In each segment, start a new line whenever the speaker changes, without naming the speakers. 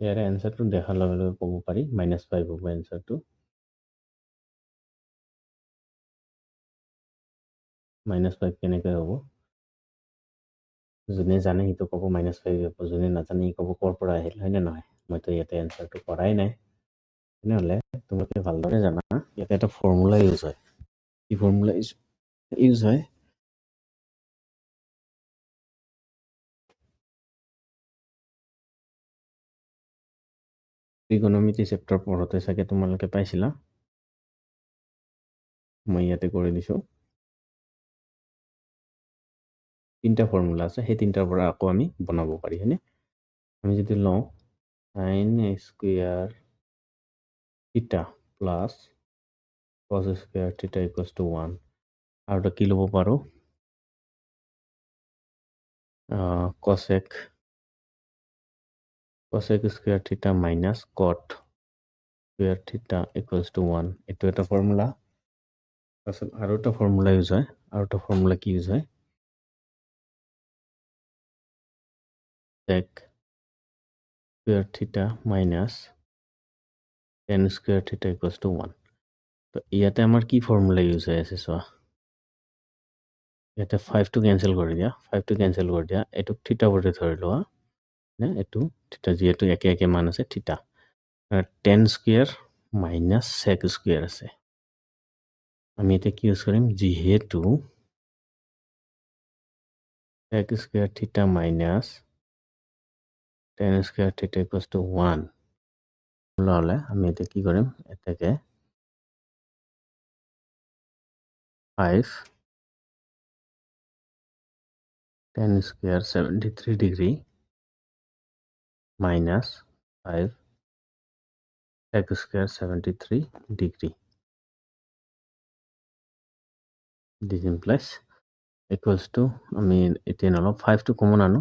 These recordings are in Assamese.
ইয়াৰে এনচাৰটো দেখাৰ লগে লগে ক'ব পাৰি, মাইনাছ ফাইভ হ'ব এনচাৰটো। মাইনাছ ফাইভ কেনেকৈ হ'ব? যোনে জানে সেইটো ক'ব মাইনাছ ফাইভ হ'ব, যোনে নাজানে সি ক'ব ক'ৰ পৰা আহিল, হয়নে নহয়? মইতো ইয়াতে এনচাৰটো কৰাই নাই। তেনেহ'লে তোমালোকে ভালদৰে জানা, ইয়াতে এটা ফৰ্মুলা ইউজ হয়। কি ফৰ্মুলা ইউজ হয়? ট্ৰিগনমিতি চেপ্টাৰ পঢ়োঁতে চাগে তোমালোকে পাইছিলা, মই ইয়াতে কৰি দিছোঁ। তিনিটা ফৰ্মুলা আছে, সেই তিনিটাৰ পৰা আকৌ আমি বনাব পাৰি, হয়নে? আমি যদি লওঁ sine square theta plus cos square theta equals to one, আৰু এটা কি ল'ব পাৰোঁ? Cosec square theta minus cot square theta equals to one. এইটো এটা ফৰ্মুলা। তাৰপিছত আৰু এটা ফৰ্মুলা ইউজ হয়। আৰু এটা ফৰ্মুলা কি ইউজ হয়? Sec square theta minus tan square theta equals to one. তো ইয়াতে আমাৰ কি ফৰ্মুলা ইউজ হৈ আছে চোৱা। ইয়াতে ফাইভটো কেঞ্চেল কৰি দিয়া, ফাইভটো কেঞ্চেল কৰি দিয়া, এইটোক থিটা বুলি ধৰি লোৱা, এইটো থিটা, যিহেতু একে একে মান আছে theta. Tan square minus sec square আছে। আমি এতিয়া কি ইউজ কৰিম? যিহেতু sec square theta minus tan square theta equals to one হ'লে আমি এতিয়া কি কৰিম? এতেকে five tan square 73 degree minus five sec square 73 degree, this implies equals to, আমি এতিয়া নলওঁ, ফাইভটো কমন আনো।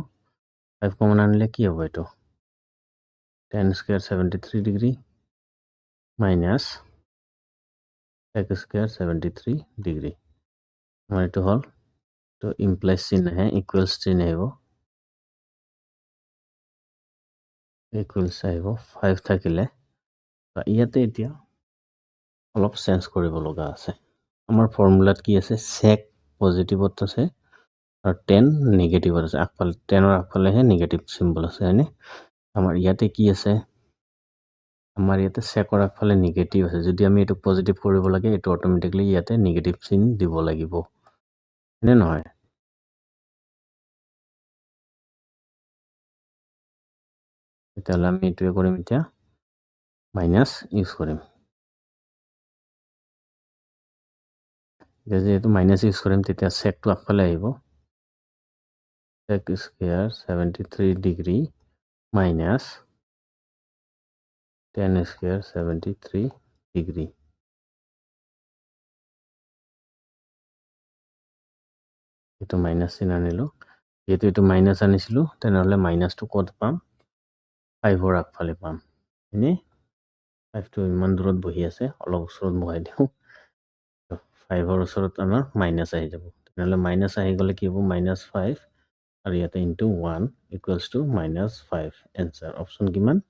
ফাইভ কমন আনিলে কি হ'ব? এইটো tan square 73 degree minus sec square 73 degree. আমাৰ এইটো হ'ল। তো ইমপ্লাইজ চিন আহে, ইকুৱেলছ চিন আহিব, ইকুৱেলছ আহিব ফাইভ থাকিলে। ইয়াতে এতিয়া অলপ চেঞ্জ কৰিব লগা আছে। আমাৰ ফৰ্মুলাত কি আছে? চেক পজিটিভত আছে আৰু টেন নিগেটিভত আছে। আগফালে টেনৰ আগফালেহে নিগেটিভ চিম্বল আছে, হয়নে? আমাৰ ইয়াতে কি আছে? আমাৰ ইয়াতে চেকৰ আগফালে নিগেটিভ আছে। যদি আমি এইটো পজিটিভ কৰিব লাগে, এইটো অট'মেটিকলি ইয়াতে নিগেটিভ চিন দিব লাগিব, হয়নে নহয়? তেতিয়াহ'লে আমি এইটোৱে কৰিম, এতিয়া মাইনাছ ইউজ কৰিম। এতিয়া যিহেতু মাইনাছ ইউজ কৰিম, তেতিয়া চেকটো আগফালে আহিব, sec square 73 degree minus tan square 73 degree. এইটো মাইনাছ চিন আনিলোঁ। যিহেতু এইটো মাইনাছ আনিছিলোঁ, তেনেহ'লে মাইনাছটো ক'ত পাম? ফাইভৰ আগফালে পাম। এনেই ফাইভটো ইমান দূৰত বহি আছে, অলপ ওচৰত বহাই দিওঁ। ফাইভৰ ওচৰত আমাৰ মাইনাছ আহি যাব। তেনেহ'লে মাইনাছ আহি গ'লে কি হ'ব? মাইনাছ ফাইভ আৰু ইয়াতে into one equals to minus five. Answer option কিমান?